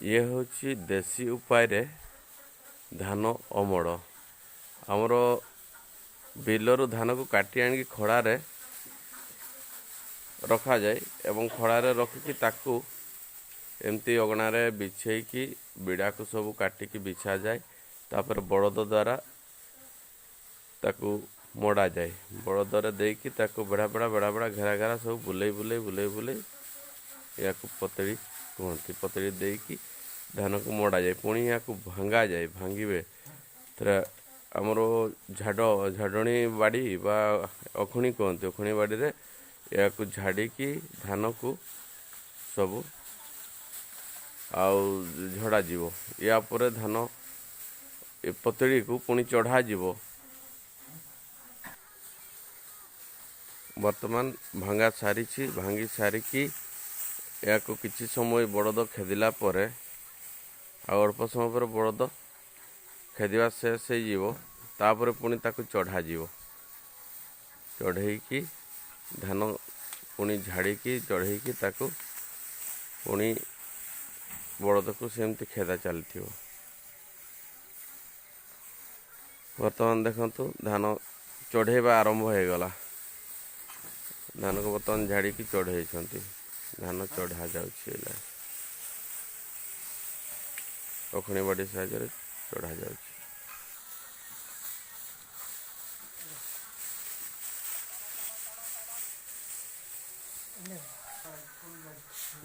ଇଏ ହେଉଛି ଦେଶୀ ଉପାୟରେ ଧାନ ଅମଳ। ଆମର ବିଲରୁ ଧାନକୁ କାଟି ଆଣିକି ଖଳାରେ ରଖାଯାଏ ଏବଂ ଖଳାରେ ରଖିକି ତାକୁ ଏମିତି ଅଗଣାରେ ବିଛେଇକି ବିଡ଼ାକୁ ସବୁ କାଟିକି ବିଛାଯାଏ। ତାପରେ ବଳଦ ଦ୍ୱାରା ତାକୁ ମଡ଼ାଯାଏ। ବଳଦରେ ଦେଇକି ତାକୁ ବେଢ଼ା ବେଢ଼ା ବେଢ଼ା ବେଢ଼ା ଘେରା ଘେରା ସବୁ ବୁଲେଇ ବୁଲେଇ ବୁଲେଇ ବୁଲେଇ ଏହାକୁ ପତଳି କୁହନ୍ତି। ପତଳି ଦେଇକି ଧାନକୁ ମଡ଼ାଯାଏ। ପୁଣି ଏହାକୁ ଭଙ୍ଗାଯାଏ। ଭାଙ୍ଗିବେ ଆମର ଝାଡ଼ ଝାଡ଼ଣି ବାଡ଼ି ବା ଅଖୁଣି କୁହନ୍ତି। ଅଖୁଣି ବାଡ଼ିରେ ଏହାକୁ ଝାଡ଼ିକି ଧାନକୁ ସବୁ ଆଉ ଝଡ଼ାଯିବ। ୟା ପରେ ଧାନ ଏ ପତଳିକୁ ପୁଣି ଚଢ଼ାଯିବ। ବର୍ତ୍ତମାନ ଭଙ୍ଗା ସାରିଛି। ଭାଙ୍ଗି ସାରିକି ଏହାକୁ କିଛି ସମୟ ବଳଦ ଖେଦିଲା ପରେ, ଆଉ ଅଳ୍ପ ସମୟ ପରେ ବଳଦ ଖେଦିବା ଶେଷ ହେଇଯିବ। ତାପରେ ପୁଣି ତାକୁ ଚଢ଼ାଯିବ। ଚଢ଼େଇକି ଧାନ ପୁଣି ଝାଡ଼ିକି ଚଢ଼େଇକି ତାକୁ ପୁଣି ବଳଦକୁ ସେମିତି ଖେଦା ଚାଲିଥିବ। ବର୍ତ୍ତମାନ ଦେଖନ୍ତୁ, ଧାନ ଚଢ଼େଇବା ଆରମ୍ଭ ହେଇଗଲା। ଧାନକୁ ବର୍ତ୍ତମାନ ଝାଡ଼ିକି ଚଢ଼େଇଛନ୍ତି। ଧାନ ଚଢ଼ା ଯାଉଛି। ହେଲା ଅଖଣି ବାଡ଼ି ସାହାଯ୍ୟରେ ଚଢ଼ା ଯାଉଛି।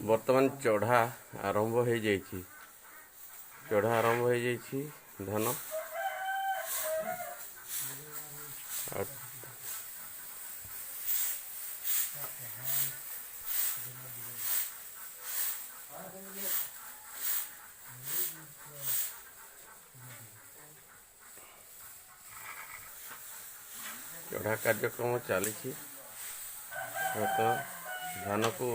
ବର୍ତ୍ତମାନ ଚଢ଼ା ଆରମ୍ଭ ହେଇଯାଇଛି। ଚଢ଼ା ଆରମ୍ଭ ହେଇଯାଇଛି ଧାନ। ଆଉ ଚଢ଼ା କାର୍ଯ୍ୟକ୍ରମ ଚାଲିଛି। ବର୍ତ୍ତମାନ ଧାନକୁ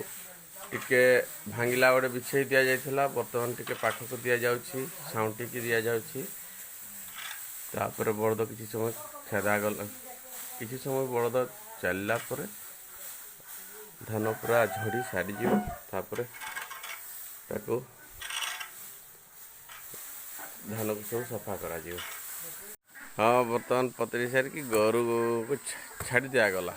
ଟିକେ ଭାଙ୍ଗିଲା ବେଳେ ବିଛେଇ ଦିଆଯାଇଥିଲା। ବର୍ତ୍ତମାନ ଟିକେ ପାଖକୁ ଦିଆଯାଉଛି, ସାଉଁଟିକି ଦିଆଯାଉଛି। ତାପରେ ବଳଦ କିଛି ସମୟ ଖେଦା ଗଲା। କିଛି ସମୟ ବଳଦ ଚାଲିଲା ପରେ ଧାନ ପୁରା ଝଡ଼ି ସାରିଯିବ। ତାପରେ ତାକୁ ଧାନକୁ ସବୁ ସଫା କରାଯିବ। ହଁ, ବର୍ତ୍ତମାନ ପତରି ସାରିକି ଗୋରୁକୁ ଛାଡ଼ି ଦିଆଗଲା।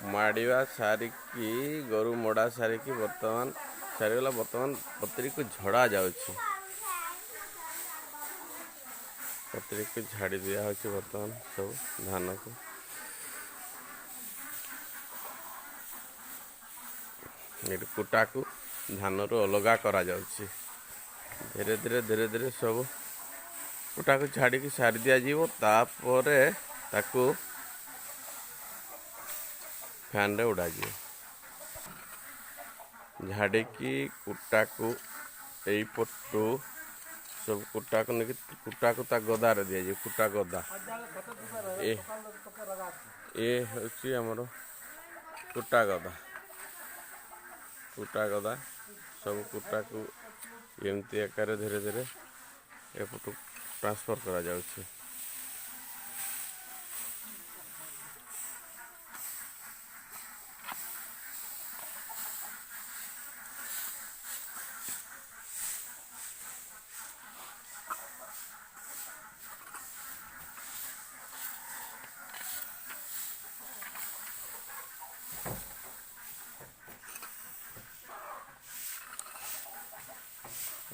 ମାଡ଼ିବା ସାରିକି, ଗୋରୁ ମଡ଼ା ସାରିକି ବର୍ତ୍ତମାନ ସାରିଗଲା। ବର୍ତ୍ତମାନ ପତ୍ରିକୁ ଝଡ଼ା ଯାଉଛି। ପତ୍ରିକୁ ଝାଡ଼ି ଦିଆହେଉଛି ବର୍ତ୍ତମାନ ସବୁ ଧାନକୁ। ଏଠି କୁଟାକୁ ଧାନରୁ ଅଲଗା କରାଯାଉଛି। ଧୀରେ ଧୀରେ ଧୀରେ ଧୀରେ ସବୁ କୁଟାକୁ ଛାଡ଼ିକି ସାରି ଦିଆଯିବ। ତାପରେ ତାକୁ ଫ୍ୟାନରେ ଉଡ଼ାଯିବ। ଝାଡ଼ିକି କୁଟାକୁ ଏଇପଟୁ ସବୁ କୁଟାକୁ ନେଇକି କୁଟାକୁ ତା ଗଦାରେ ଦିଆଯିବ। କୁଟା ଗଦା ଏ ଏ ହେଉଛି ଆମର କୁଟା ଗଦା। କୁଟା ଗଦା ସବୁ କୁଟାକୁ ଏମିତି ଆକାରରେ ଧୀରେ ଧୀରେ ଏପଟୁ ଟ୍ରାନ୍ସଫର୍ କରାଯାଉଛି।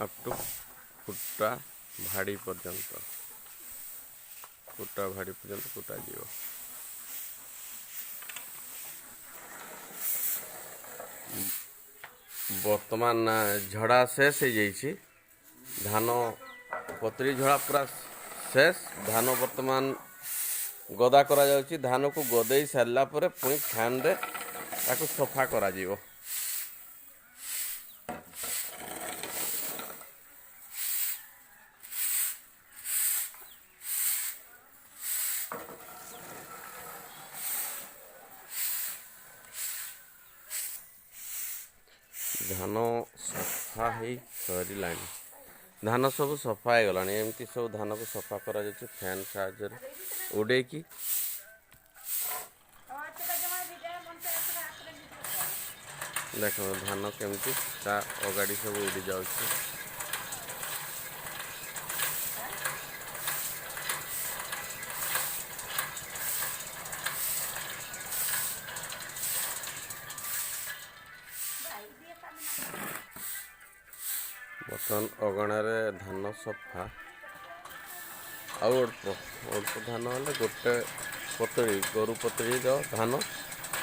ଅପ୍ ଟୁ କୁଟା ଭାଡ଼ି ପର୍ଯ୍ୟନ୍ତ, କୁଟା ଭାଡ଼ି ପର୍ଯ୍ୟନ୍ତ କୁଟା ଯିବ। ବର୍ତ୍ତମାନ ଝଡ଼ା ଶେଷ ହେଇଯାଇଛି। ଧାନ ପତ୍ରୀ ଝଡ଼ା ପୁରା ଶେଷ। ଧାନ ବର୍ତ୍ତମାନ ଗଦା କରାଯାଉଛି। ଧାନକୁ ଗଦେଇ ସାରିଲା ପରେ ପୁଣି ଫ୍ୟାନରେ ତାକୁ ସଫା କରାଯିବ। ଧାନ ସଫା ହେଇ ସରିଲାଣି। ଧାନ ସବୁ ସଫା ହେଇଗଲାଣି। ଏମିତି ସବୁ ଧାନକୁ ସଫା କରାଯାଉଛି ଫ୍ୟାନ୍ ସାହାଯ୍ୟରେ ଉଡ଼େଇକି। ଦେଖନ୍ତୁ ଧାନ କେମିତି ତା ଅଗାଡ଼ି ସବୁ ଉଡ଼ି ଯାଉଛି। ବର୍ତ୍ତମାନ ଅଗଣାରେ ଧାନ ସଫା। ଆଉ ଅଳ୍ପ ଅଳ୍ପ ଧାନ ହେଲେ ଗୋଟେ ପତଳି, ଗୋରୁ ପତଳିର ଧାନ